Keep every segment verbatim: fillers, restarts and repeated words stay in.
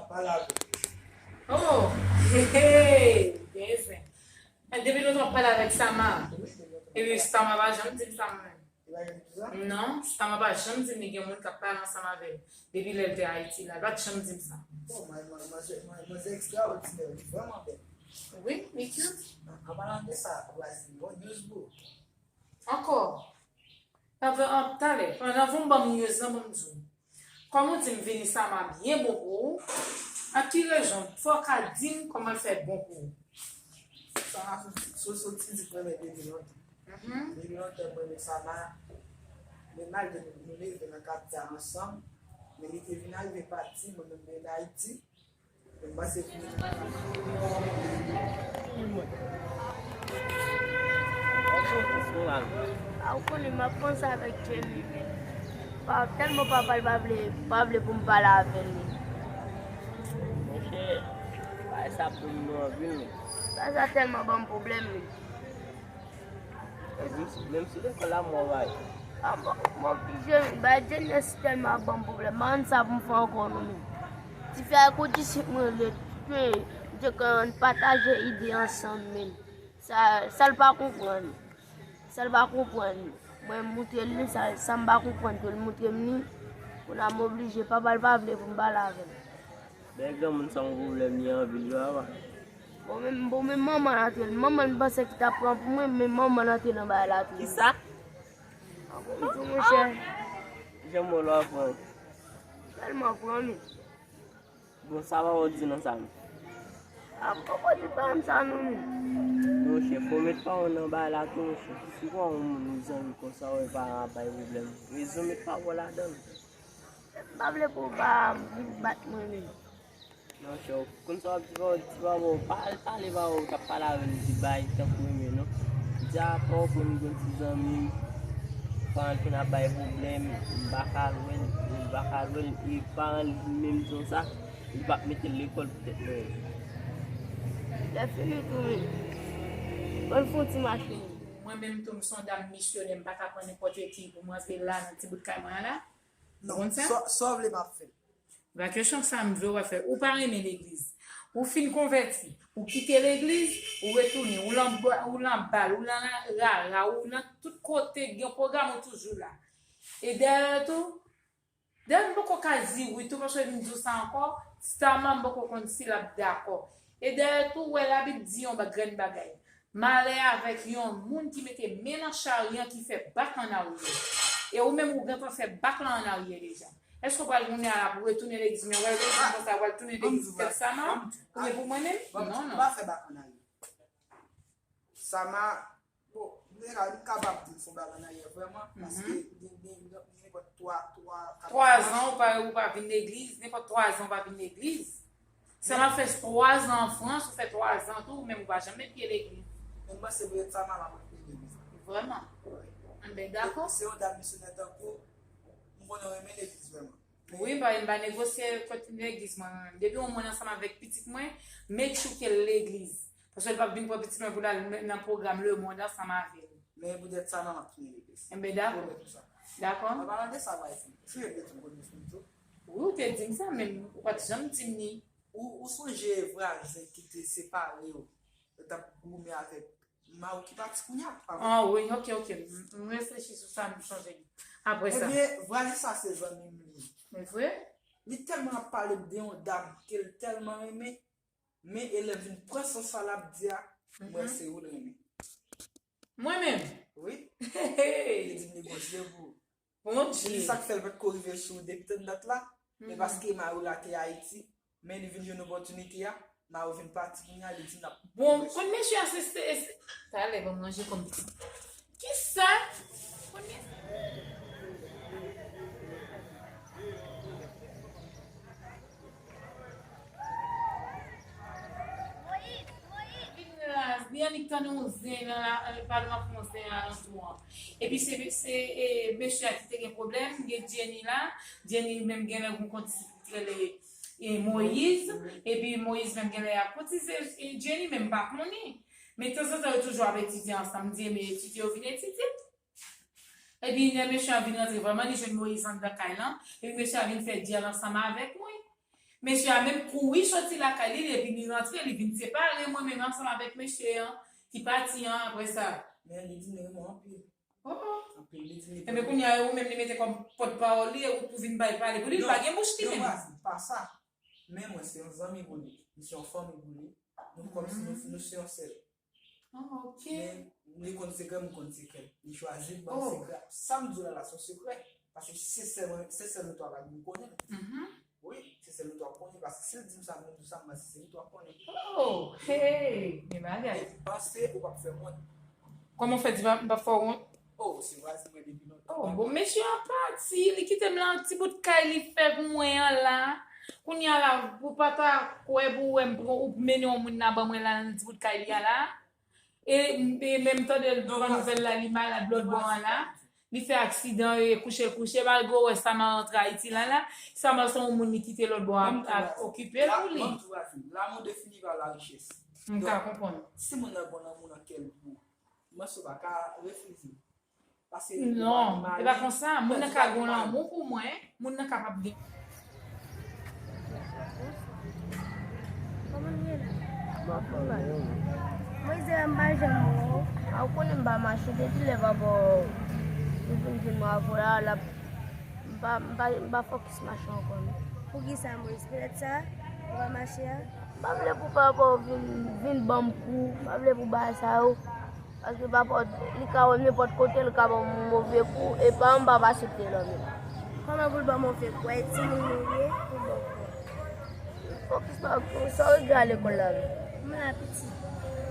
Pale avè l. Oh, hey, hey, gen zen. Depi lontan w ap pale avèk Sama. Epi Sama pa janm di m sa mwen menm. Non, Sama pa janm di m li gen moun k ap pale ansanm avè l. Depi lè l te Ayiti la, l pa t janm di m sa. Bon, manzè ekstraòdinè, li vrèman bèl. Wi, li cute. An palan de sa, vwazin, bon news bro. Ankò. Talè, pandan w ban m news lan, ban m di w. Kòm ou di m vini Sama byen bon pou ou, ak ki rezon? Fò w ka di m kòman l fè bon pou ou. Sama sou sou sou ti di premye depi lontan. Depi lontan mwen menm Sama, men malgre nou leve nan katye a ansanm, men li te vin arive pati, mwen menm mwen Ayiti. A ou konnen m ap panse avèk Jenny men pa tèlman papa l pa vle pa vle pou m pale avè l li. Monchè, bagay sa ap ban m anpil men. Bagay sa tèlman ban m pwoblèm li. Menm sou lekòl la mwen bay. Mwen oblije bay Jenny tèlman ap ban m pwoblèm. M pa konn sa pou m fè ankò non men. Ti fè ak ou ti sik mwen rele twe. M te konn pataje ide ansanm men. Sa sa l pa konprann. Sa l pa konprann. Mwen moutre l li sa sa m pa konprann tou l moutre m li. Kounye a m oblije papa l pa vle pou m pale avè l. Bèl granmoun sa yon pwoblèm li anpil wi papa. Bon men bon men manman l antre manman l m panse ki t ap pran pou mwen men manman l antre nan bagay la tou. Kisa? Anpil tou monchè. Jan mwen lò pran. Tèlman pran nou. Bon sa papa w di nan sa menm. A papa w di pa m sa non men. Monchè fò w met pa w nan bagay la tou monchè. Si w wè yon moun ou zanmi konsa w wè paran ap bay pwoblèm. Rezon met pa w ladan l. M pa vle pou w pa vin bat mwen menm. Non chè, ou konn sa w ap di pa w, di pa w, pa al pale pa w, t ap pale avè l, di bay tankou renmen non. Di a pa w konn gen ti zanmi m, paran l fin ap bay pwoblèm, m pa ka lwe l, m pa ka lwe l, e paran l vin menm di w sa, li p ap mete l lekòl poutèt mwen. Lè fini tou men. Ban l fè yon ti mache. Mwen menm tou m se yon dam misyonè, m pa ka pran nenpòt fi pou m rantre la nan ti bout kay mwen an la. Non, sa w vle m ap fè l. Ba kesyon sa m vle w fè. Ou pa renmen legliz. Ou fin konvèti. Ou kite legliz, ou retounen. Ou lan ou lan bal, ou lan rara, ou lan tout kote, gen pwogram ou toujou la. E dèyè tou, dèyè m poko ka di wi tou paske m di w sa ankò, Starman m poko konn si l ap dakò. E dèyè tou, ou wè Labib di yon grenn bagay. Malè avèk yon moun ki mete men nan chari an ki fè bak an aryè. E ou menm ou gentan fè bak lan an aryè deja. Èske w pral jounen a la pou retounen legliz men wè legliz konsa w pral tounen legliz tèt Sama? Oubyen pou mwen menm? Non non. Ou pa fè bak an aryè. Sama, bon, m te ka m kapab di l fè bak an aryè vrèman paske gen gen gen nenpòt twa twa kat mwa. Twa zan ou pa ou pa vin legliz, nenpòt twa zan ou pa vin legliz. Sa m ap fè twa zan an Frans, ou fè twa zan tou, ou menm ou pa janm met pye legliz. Men m panse poutèt sa m ap met pye legliz. Vrèman? Wi. Enben, dakò. Se yon dam misyonè tankou w, m konnen w renmen legliz vrèman. Wi, m pa, m pa negosye kot legliz mwen, mwen menm. Depi yon moun ansanm avèk pitit mwen, make sure ke l legliz. Paske l p ap vin pran pitit mwen pou l al nan pwogram lemonn ansanm avè l. Men poutèt sa m ap tounen legliz. Enben, dakò. M pwomèt ou sa. Dakò. An palan de sa, Wifey, si yo te tou konn Wifey tou. Wi, ou te di m sa, men ou pa t janm di m li. Ou, ou sonje vwazen ki te separe yo? Yo t ap goumen avèk mari ki pati kounye a, pa vre? Ah wi, ok, ok. M, m reflechi sou sa, m sonje li. Apre sa. Ebyen, vwazen sa se zanmi m li ye. Men vre? Li tèlman ap pale m de yon dam ke l tèlman renmen, men e lè m vin pran sans sa l ap di a, m wè se ou l renmen. Mwen menm? Wi. Li di m li gon je pou ou. Bondye. Li di sa k fè l pa t ko rive sou w depi tann dat la, e paske mari w la te Ayiti, men li vin jwenn opòtinite a, mari w vin pati kounye a, li di n ap. Bon, konn mesye a se, se, se, talè ban m ranje kò m pitit. Kisa? Konn mesye Vin la, li annik tande yon zen nan la, pale m ap fè yon zen alantou an. Epi se, se e, mesye a ki te gen pwoblèm, gen Jenny la, Jenny menm genlè gon konn ti rele e, Moyiz, epi Moyiz menm genlè ap koutize e, Jenny, men m pa konnen. Men tanzantan yo toujou ap etidye ansanm, m di ebyen etidye yo vin etidye. Epi lè mesye a vin rantre vrèman, li jwenn Moyiz anndan kay lan, epi mesye a vin fè dyèl ansanm avèk mwen. Mesye a menm kouri soti lakay li, epi li rantre, li vin separe mwen menm ansanm avèk mesye an ki pati an apre sa. Men li di m li renmen w anpil. Oh. Anpil, li di m li Enben kounye a ou menm li mete kòm pòtpawòl li, ou pou vin bay pale pou li, li pa gen bouch li Non, menm. Razin, pa sa. Men mwen se yon zanmi pou li. M se yon fanmi pou li. Nou kòm si nou, nou se yon sèl. Oh, ok. Men li konn sekrè m, m konn sekrè l. Li chwazi l ban m Oh. sekrè. Sa m di w la la se yon sekrè. Paske se sèl, se sèl nou twa k ap konnen. Mhm. Wi, se sèl nou twa k konnen. Paske si l di m sa, mwen di w sa, m panse se nou twa k konnen. Oh, hey, gen bagay. Panse ou p ap fè mwen. Kòman w fè di m p ap fè w wont? Oh, se vwazin mwen depi lontan. Oh, bon, mesye an pati, li kite m lan ti bout kay li fè pou mwen an la. Kounye a la, pou pa ta kwè pou wè m pran ou mennen yon moun nan ban mwen la nan ti bout kay li a la. E, e menm tande l pran nouvèl la, li malad lòt bò an la. Li fè aksidan, e kouche l kouche, malgre w wè Sama rantre Ayiti la la. Sama se yon moun li kite lòt bò a, a okipe l pou li. L'amour défini par la richesse. M ka konprann. Si moun nan gon lanmou nan kè l pou ou, mwen se pa ka refize. Paske Non, e pa konsa. Moun nan ka gon lanmou pou mwen, moun nan kapab gen. Kòman nou ye la? Mwen fò mal. Moyiz, m pa janm wè w. A, ou konnen m pa mache depi lè papa w li vin jwenn mwen avè w la, l ap, m pa, m pa, m pa fòkis mache ankò non. Poukisa Moyiz? Poutèt sa ou pa mache a? M pa vle pou papa w vin, vin ban m kou, m pa vle pou bagay sa yo. Paske papa w, li ka wè nenpòt kote, li ka ban m yon move kou, e pa m p ap aksepte lòt moun. Kòman pou l ban move kou? E timoun nou ye, pou l ban kou? Fòkis pa kou, sa w regle a lekòl la menm? Mwen la piti.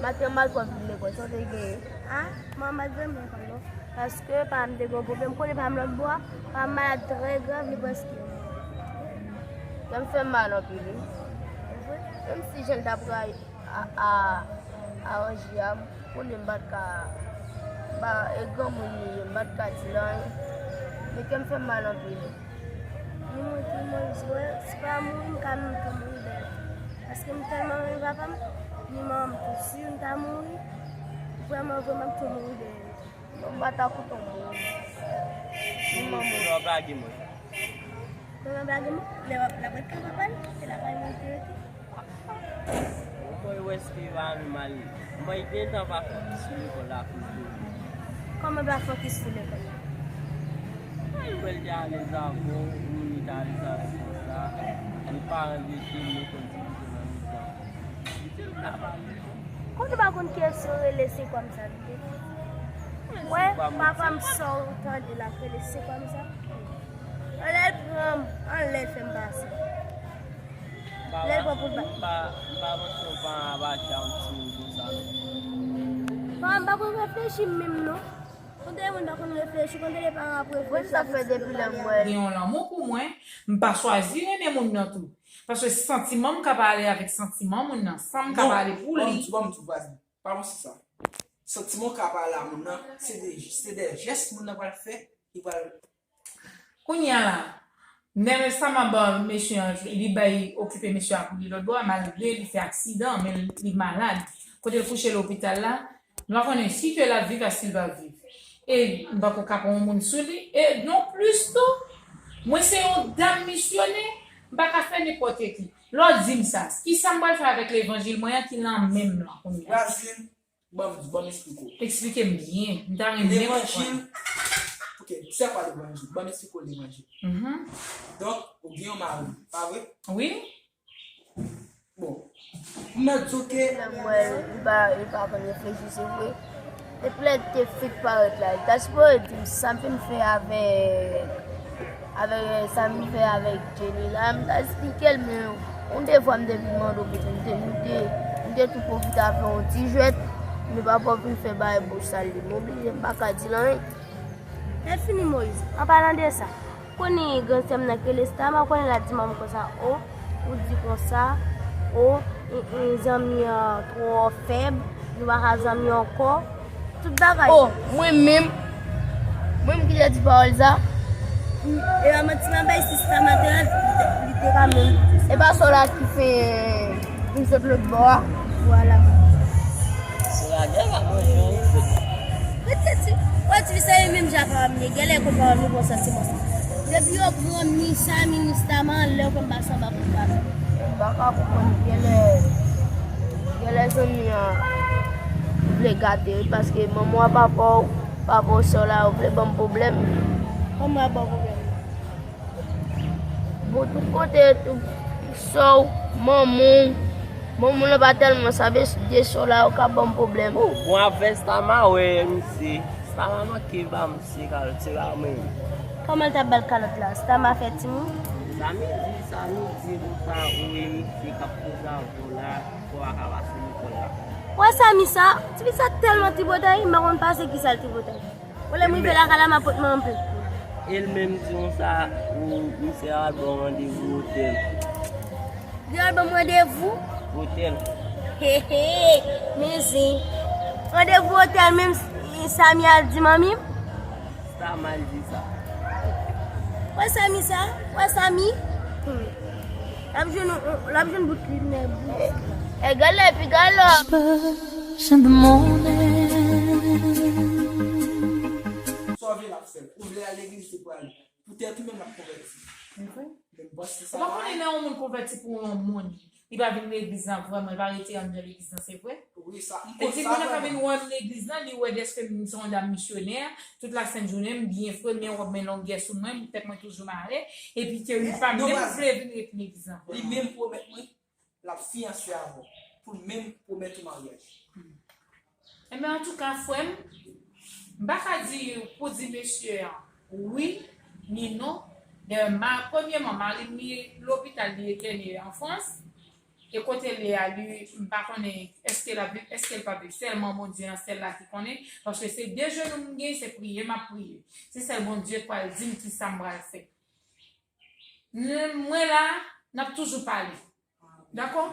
Maten m al twò vin lekòl, sa w te genyen? A, mwen pa t vrèman lekòl non. Paske pa m te gen yon pwoblèm, konnen pa m lòt bò a, pa m malad trè grav, li prèske mouri. Kè m fè m mal anpil wi. Menm si jan l t ap rayi a, a, aranje a, konnen m pa t ka, ba, e granmoun li ye, m pa t ka di l anyen. Men kè m fè m mal anpil. Ni mwen ki Moyiz, wè, si pa mouri, m ka menm tou mouri dèyè. Paske m tèlman renmen papa m, ni manman m tou. Si youn ta mouri, vrèman, vrèman, m tou mouri dèyè. Mwen pa ta koutan mwen. Ni manman. Lè w pa gen mwen. Lè w ap, l ap ret ka papa l, e l ap al rete rete. Ou kwè w èske yo a menm al. Mwen gentan pa fòkis sou lekòl la akoz de ou. Kòman pa fòkis sou lekòl la? Mwen wè l te alèz avè w, ou menm li te alèz avè w konsa. Li pa anrete l, li konn di li te nan mizè. Li te l ka pale. Kòm nou pa konn kiyès yo rele se kòmsa li te. Wè, papa m sa w tande l ap rele se kòmsa. Anlè l pran m, anlè l fè m pase. Lè l pran pou l ba. M pa panse yon paran ap achte a yon timoun konsa non. Paran m pa konn reflechi menm non. Konn tande moun pa konn reflechi, konn tande paran ap reflechi. Wè sa fè depi lè m wè. Gen yon lanmou pou mwen, m pa chwazi renmen moun nan tou. Paske santiman m ka pale avèk santiman moun nan, san m ka pale pou li. Ban m di w, ban m di w, vwazin. Pa panse sa. Santiman w ka pale a moun nan, se de, se de jès moun nan pral fè, li pral. Kounye a la, nèg sa m ap ba mesye an, li bay okipe mesye a pou li lòt bò a, malgre li fè aksidan, men li malad. Kote l kouche lopital la, nou pa konnen si ke l ap viv a si l p ap viv. E m pako ka pran yon moun sou li. E non plis tou, mwen se yon dam misyonè, m pa ka fè nenpòt ki. Lè w di m sa, kisa m pral fè avèk levanjil mwen an ki nan men m lan kounye a? Vwazin, ban m di, ban m eksplike w. Eksplike m byen. M ta renmen konprann. Levanjil. Ok, se kwa levanjil? Ban m eksplike w levanjil. Mhm. Donk, ou gen yon mari, pa vre? Wi. Bon. M nan di w ke. Lè m wè l, li pa, li pa konn reflechi, se vre. Depi lè l te fèk parèt la, li ta sipoze di m sa m fin fè avèk, avèk sa m fin fè avèk Jenny la, m ta esplike l, men yon de fwa m te vin mande w poutèt m te, m te, m te tou pwofite ap fè yon ti jwèt, men papa w vin fè bagay bouch sal li, m oblije m pa ka di l anyen. Lè fini Moyiz, an palan de sa, konnen gran sè m nan ki rele Stama, konnen l ap di manman m konsa, o, ou di konsa, o, e, e, zanmi an twò fèb, nou pa ka zanmi ankò. Tout bagay. O, mwen menm, mwen menm ki te di pawòl sa. E pa manti m ap bay si Stama te la, li te, li te ka menm. E pa sa w la ki fè m sot lòt bò a. Vwala. Se lagè la manje an ou fè. Rete ti. Wè ti fi sa li menm jan ak papa m ye. Genlè konn papa m li pran santiman sa. Depi yo pran mi sa, mi Stama, anlè yo fè m pase anba kout bal. Pa ka konprann genlè, genlè zanmi an vle gate wi, paske manman w a papa w, papa w sè w la, yo vle ban m pwoblèm. Kòman y ap ba w pwoblèm? Bon, tout kote, tout sè w, manman w, manman w lan pa tèlman save, de sè w la, yo ka ban m pwoblèm. Bon, afè Stama, wè, misye. Stama manke ba m. Se kalòt, se pa mwen. Kòman l t ap ba l kalòt la? Stama fè timoun? Sa mi di, sa mi di, konsa, ou e misye k ap koze avè w la, fò w pa ka pase lekòl la. Wè sa mi sa? Tifi sa tèlman tripotay, m pa konn pase kisa l tripotay. Ou lè m rive lakay la, m ap pot mwen anpil. E l menm di konsa, ou, misye al ba w randevou otèl. Li al ban m randevou? Otèl. He, he, men zen. Randevou otèl menm, s-, Samy al di manmi m? Sa mal di sa. Wè Samy sa? Wè Samy? Hmm. L ap jwenn, l ap jwenn bout li nan bout. E gade l epi gade l. Sa w vle l ap fè l. Ou vle al legliz, li pral. Poutèt ou menm l ap konvèti. Se vre? Men m panse sa. Ou pa konnen lè yon moun konvèti pou yon moun, li pa vin legliz la vrèman, li pa rete anndan legliz la, se vre? Wi, sa, m konn sa vrèman. Epi moun nan ka vin wè m legliz la, li wè dèske m se yon dam misyonè, tout lasent jounen, m byen fre, men wòb, men longè sou mwen, tèt mwen toujou male, epi ke li pa menm vle vin ret legliz la vrèman. Li menm pwomèt mwen, l ap fiyanse avè w, pou l menm pwomèt ou maryaj. Enben, antouka, frè m, m pa ka di pou di mesye an wi ni non. Dayè, ma-, premyèman, mari m, li lopital, li entène an Frans. E kote l ye a, li, m pa konnen èske l ap viv, èske l p ap viv. Sèlman Bondye an sèl la ki konnen, paske se de jenou m gen, se priye m ap priye. Se sèl Bondye k pral di m kisa m pral fè. Mwen la, n ap toujou pale. Dakò?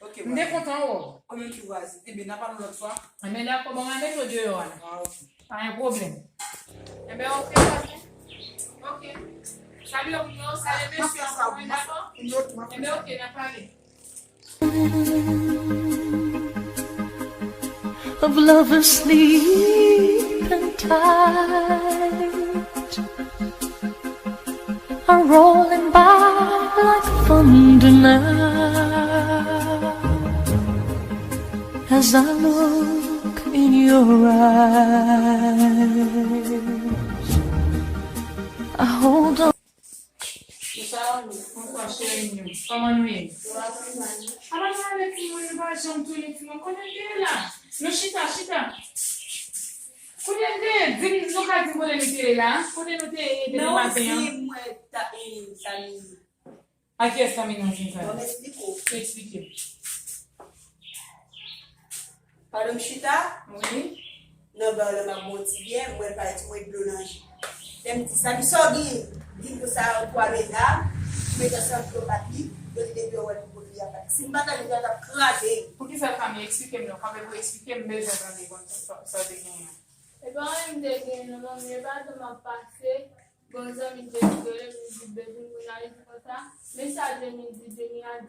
Ok, m te kontan wè w. Konbyen ki vwazen? Enben, n a pale lòt fwa. Enben, dakò, bon, m a mete w deyò a la. Ah, ok. Pa gen pwoblèm. Enben, ok, ok. Ok. Salye moun yo, salye mesye yo, dakò? Enben, ok, n a pale. Of lovers sleeping tight are rolling by like thunder now. As I look in your eyes, I hold on. Bonswa, cheri m yo. Kòman nou ye? Apa nou avèk timoun, nou pa janm touye timoun. Kote n te ye la? Nou chita, chita. Kote n te ye? Di m, nou ka di m kote nou te ye la? Kote nou te ye depi maten an? Nan yon zen mwen ta, e, Samy. A kiyès Samy nan zen sa? Ban m esplike w. Eksplike m. Pandan m chita, wi, nan ba w la, m ap bwè yon ti byè, m wè l parèt yon dlo nan je. Lè m di sa, li sògi, li di m konsa, yon twa mezam, li met ansanm dlo pat li, yo di depi yo wè l pou kote li ap bat. Si m pa t ale, li t ap kraze. Poukisa l pa m eksplike m non? Kanpe pou eksplike m, m bezwen tande bon sa, sa w te genyen an. E pa anyen m te genyen non, manmi, e pa tan m ap pase. Bon, zanmi Jenny rele m, li di, "Baby, moun nan," li di konsa, "Men sa Jenny di, Jenny a di,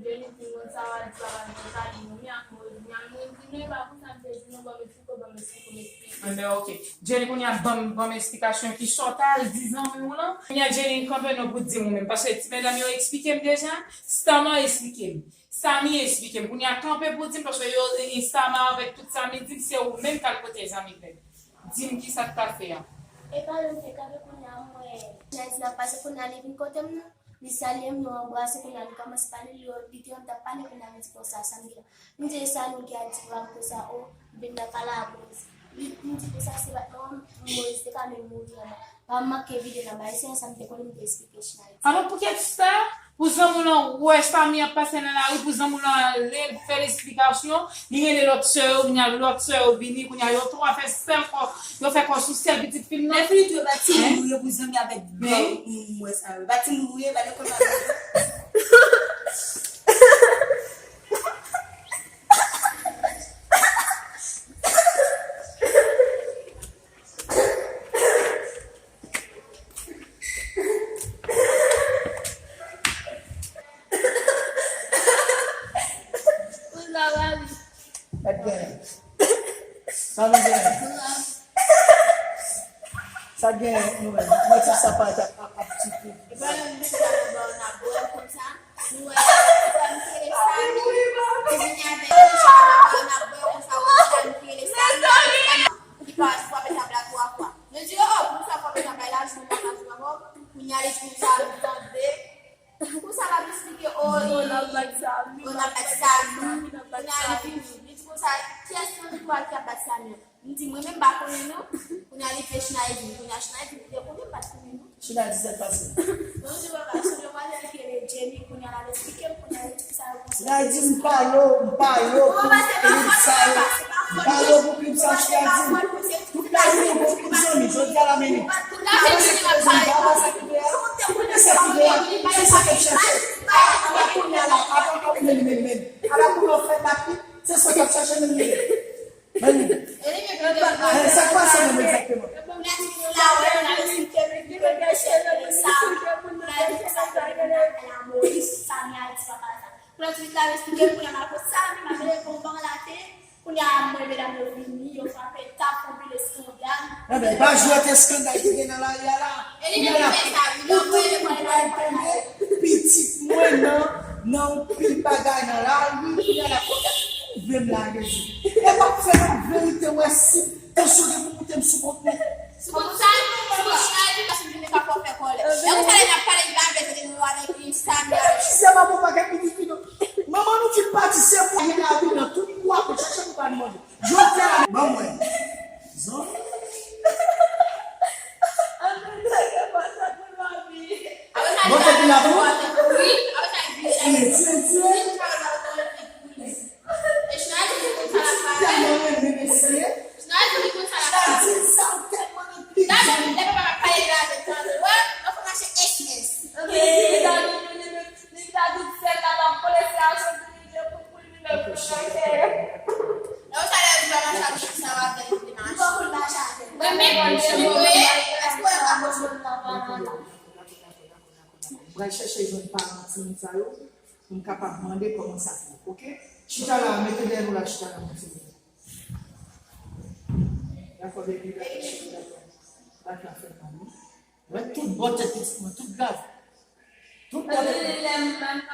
Jenny di moun sa w al di, w al di, w al di, Momi ak Moïse, men mwen di, 'Non, e pa konsa m te di, non, ban m esplike w, ban m esplike w, m esplike w.'" Enben, ok. Jenny, kounye a, ban m, ban m esplikasyon ki sa w t al di zanmi w lan. Kounye a, Jenny, kanpe non pou di m ou menm, paske ti medam yo eksplike m deja, Stama eksplike m. Samy eksplike m. Kounye a kanpe pou di m, paske yo, e, e, Stama avèk tout sa li di m, se ou menm k al kote zanmi Greg. Di m kisa k t ap fè a. E pa lwen, se kanpe kounye a, m wè Jazz nan pase kounye a, li vin kote m nan. Li salye m, nou anbrase, kounye a nou kòmanse pale, li, li te konn t ap pale, kounye a li di konsa, sa m gen la. M di, "E sa nou gen a di papa m konsa, o, m vin nan pale a Moïse." Li, m di konsa, se pa t manman m, Moïse te ka menm mouri anba. Pa manke vide nan bay, se sa m te konnen m te eksplike Schneider. Alò, pou kèt sa, pou zanmi w lan wè Samy ap pase nan lari, pou zanmi w lan ale fè l esplikasyon, li rele lòt sè yo, kounye a lòt sè yo vini, kounye a yo twa fè sèl kò, yo fè kò sou sèl pitit fi m nan. Lè fini tou, yo pa timoun ou ye pou zanmi avèk blan moun wè sa yo. Pa timoun ou ye, pa lekòl pa. Sa t genyen? Sa t genyen? Sa t genyen, nou menm? Mwen ti sa pa t ap, ap, ap tchite. E pa lè m deja nan bò, n ap bwè konsa. Nou wè, Li vini avèk yon chalè, n ap bwè konsa, yon ti dam ki rele Samy, ki pa frape tab la twa fwa. Nou di, "Oh, oh, poukisa w frape tab la, jou mwen pa ka jwe avè w?" Kounye a, li di konsa, "Tande." Konsa, l ap eksplike, "Oh, li, oh, n ap bat Samy." Kounye a, li vini, li di konsa, "Kiyès nan nou twa ki ap bat Samy?" M di, "Mwen menm m pa konnen non." Kounye a li vle China e vini. Kounye a China e vini, li di, "Konnen m pa t konnen non." China di sa k pase. Mwen di, "Papa, se demwazèl ki rele Jenny, kounye a l al eksplike m, kounye a li di sa yo konsa." China di, "M pale w, m pale w pou klip sa yo. M pale w pou klip sa yo." China di, "Tout lavi nou bon klip zanmi, jodi a la men li." Tout lavi nou bon klip zanmi, papa sa ki vle a. Se sa ki vle a. Se sa k ap chache. A, a la kounye a la, apa k ap men li, men li, men li. A la kounye a w fè bak li, se sa k ap chache, men li, men li. Men li. Eh, sa k pase menm egzakteman? Ebyen, pa jwèt eskandal ki gen nan lari a la. Kounye a la, pou pral tande pitit mwen nan, nan yon pil bagay nan lari, kounye a la, kote twouve m la, Jezi? E p ap fè nan verite, wè si tansyon gen pou moute m sou kont mwen. Sou kont sa, sou kont sa, li pa sou vini pa fò fè kòlè. Lè konsa, lè n ap pale, li pa vle tande nou avèk li, sa, li avèk li. Jezi, maman, pa gen pitit, non. Manman nou fin pati, se mwen, gen lavi nan tout mwa, pou chache pou pa nou manje. Jodi a, ban mwen. Zanmi. Bon, te vin avè mwen. Wi, apre sa, li vin. Tye, tye, tye. Tèlman renmen mesye. China di sa, ou tèlman nan pik. Mwen menm, mwen menm, mwen menm. Mwen pral chèche jwenn paran timoun sa yo pou m kapab mande kòman sa fèt, oke? Chita la, mete dèyè nou la, chita la, mwen timoun. Dakò, baby, dakò, cheri, dakò. Bat la fè mal, wi. Mwen tout bò tèt pitit mwen, tout grav. Tout bò tèt mwen.